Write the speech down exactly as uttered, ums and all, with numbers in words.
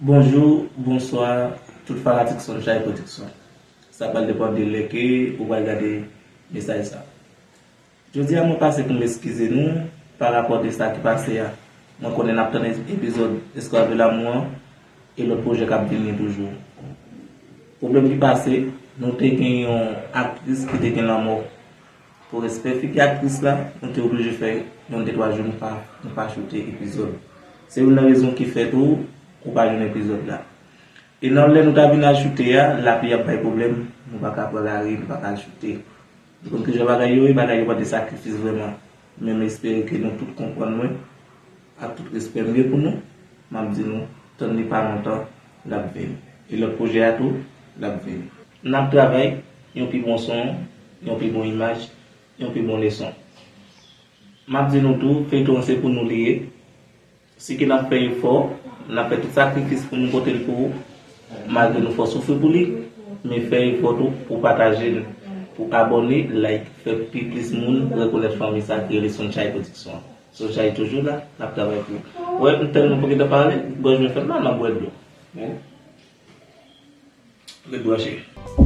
Bonjou, bonswa, tout fanatik Sunshine Production. Sa pral depann de lè ke ou pral gade mesaj sa. Jodi a mwen pase pou m eskize nou pa rapò de sa ki pase a. Mwen konnen n ap tann epizòd Esclave de l'amour an e lòt pwojè k ap vini toujou. Pwoblèm ki pase, nou te gen yon aktris ki te gen lanmò. Pou respè figi aktris la, nou te oblije fè yon de twa jou nou pa, nou pa choute epizòd. Se youn nan rezon ki fè tou ou pa jwenn epizòd la. E nan lè nou ta vin al choute a, lapli ap bay pwoblèm, nou pa ka pran lari, nou pa ka al choute. Nou konn kijan bagay yo ye, bagay yo mande sakrifis vrèman. Men m espere ke nou tout konprann mwen, ak tout respè m gen pou nou, m ap di nou, tann li pa lontan, l ap vini. E lòt pwojè a tou, l ap vini. N ap travay, yon pi bon son, yon pi bon imaj, yon pi bon leson. M ap di nou tou, feyton an se pou nou li ye. Si ke n ap fè efò, n ap fè tout sakrifis pou nou pote l pou ou, malgre nou fè w soufri pou li, men fè efò tou pou pataje l, pou abòne, like, fè pi plis moun rekonèt fanmi sa ki rele Sunshine Production an. Sunshine toujou la, n ap travay pou ou. Wè, m tèlman pran gentan pale, gòj mwen fè m mal, m ap bwè dlo. Ret branche.